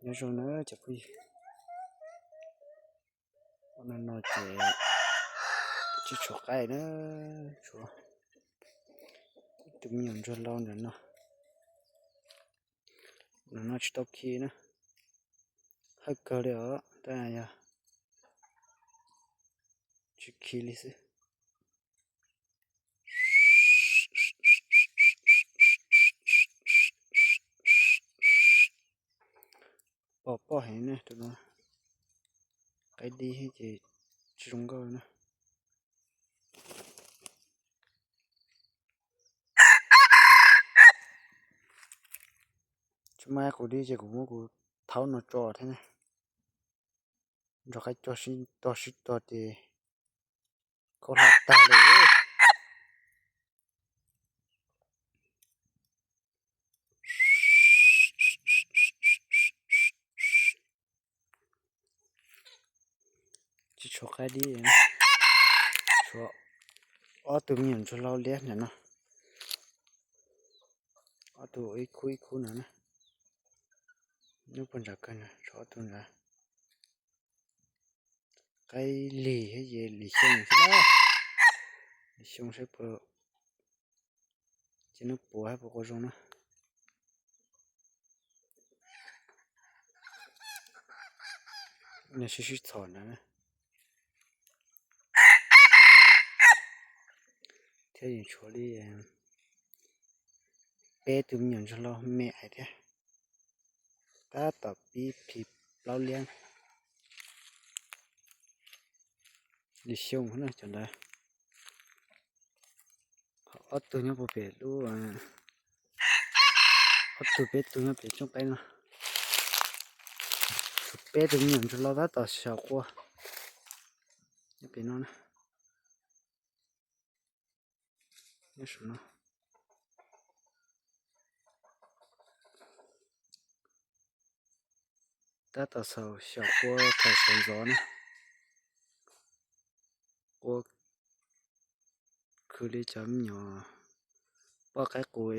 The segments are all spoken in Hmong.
Nyob zoo na cov phooj ywg, ua no no ces tsis tshuav qaib na, tshuav ib tug me nyuam ntsuag hlau ntawm no, ntawm no tsis tau khi na, hawj kawg li os, tab yog tsis khi li xwb. Pom poj heev na, tus no qaib dib ces tsis zoo nkauj na. Tsis muaj qus dib ces kuv muab kuv thaub no tso thiab na. Nrog qaib cog sib tog sib tog ces khaub hlab tag li. Tsis tshuav qaib dib, tshuav ob tug me nyuam ntsuag hlau liab ntawm no, ob tug ib khub ib khub no na. Nyob puag nram kawg no tshuav ob tug ntawd. Qaib lig thiab ces lig xyoo xwb na, lig xyoo saib puas, ces nws puas hab puas qua zoo na. Nws sib sib txhom ntawd na. Thiab yeej tshuav li peb tug me nyuam ntsuag hlau me ais thiab, tab tom pib plhi plaub liab. Lig xyoo na cov ntawd. Ob tug nyob puag pem lub, ob tug peb tug nyob pem tsooj qaib no. Peb tug me nyuam ntsuag hlau tab tom xyaum qua nyob pem no na. Nyob saum no. Tab tom xyaum qua thaum sawv ntxov na. Qua khwv li cov me nyuam poj qaib qus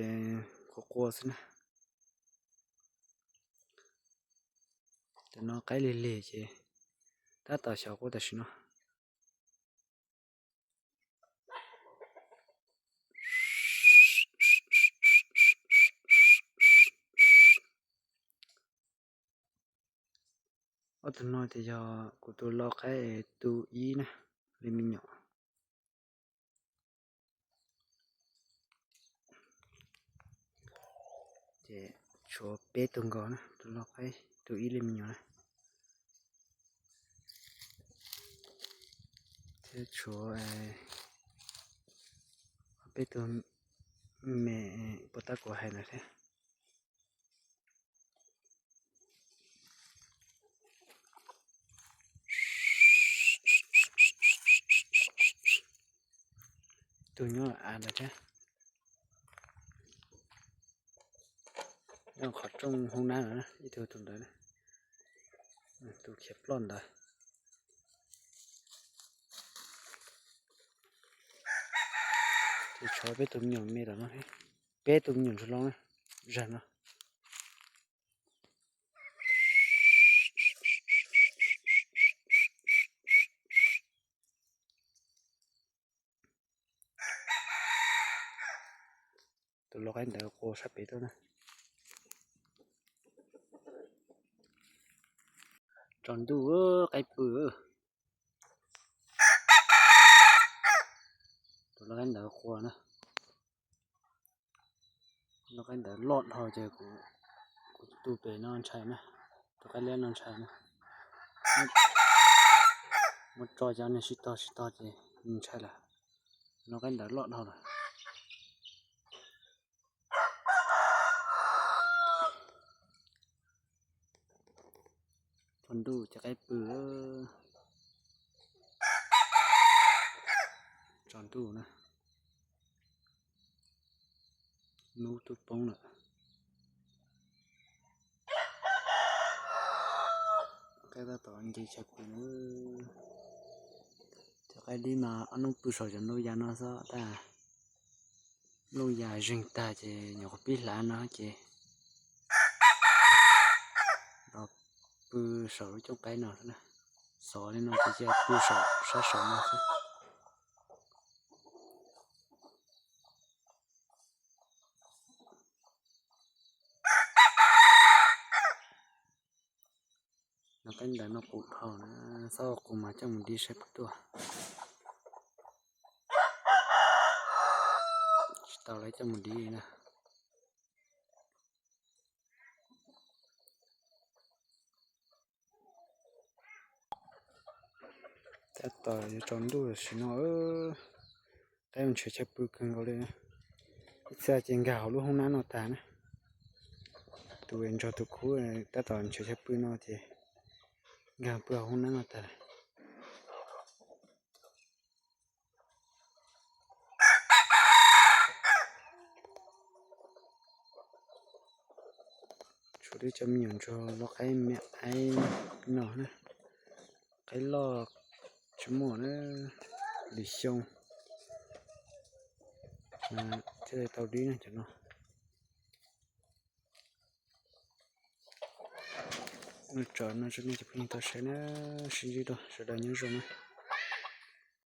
qua qua xwb na. Cov no qaib lig lig ces tab tom xyaum qua tam sim no. Ob tug no ces yog kuv tus lau qaib tu ib na, li me nyuam. Ces tshuav peb tug nkaus na, tus lau qaib tu ib li me nyuam na. Thiab tshuav peb tug me puas tab kuv hais ntawd thiab. Tus nyob av ntawd thiab. Nyob qhov rooj hoob nab no, ib tug tus ntawd, tus khiav ploj ntawd. Ces tshuav peb tug me nyuam me tom no, peb tug me nyuam ntsuag hlau na, zag no. Tus lau qaib ntawd qua sab pem tuaj na. Tsaus ntuj qaib pw. Tus lau qaib ntawd qua na. Lau qaib ntawd loj dhau ces kuv, kuv tu pem no ntshai na. Tus qaib liab no ntshai na. Muab tso cov niag sib tog sib tog ces ntshai lawm. Lau qaib ntawd loj dhau lawm. Tsaus ntuj ces qaib pw. Tsaus ntuj na. Hnub twb poob lawm. Qaib tab tom nce tshaj pw. Cov qaib dib mas ob hnub pw saum cov nplooj ya no xwb tab. Nplooj ya zeeg tag ces nyuam qhuav pib hlav no ces los pw saum lub cooj qaib no xwb na. Xov li no ces cia pw saum sab saud no xwb. No tej ntawd no qus dhau na, txhob qus mas coj mus di saib puas tuaj. Tsis tau lawv coj mus di na. Tab tom yuav tsaus ntuj tam sim no, qaib mus nrhiav chaw pw kawg nkaus li. Ib txhia ces nkag hauv lub hoob nab no tag na. Tus nrog tus khub tab tom nrhiav chaw pw no ces nkag pw hauv hoob nab no tag. Tshuav tib cov me nyuam ntsuag loj qaib me aib no na. Qaib loj tsis muaj na, lwm xyoo thiaj li tau dib na cov no. Noj tsau no rau nej cov phooj ywg tau saib na, sib ntsib dua, sawv daws nyob zoo na.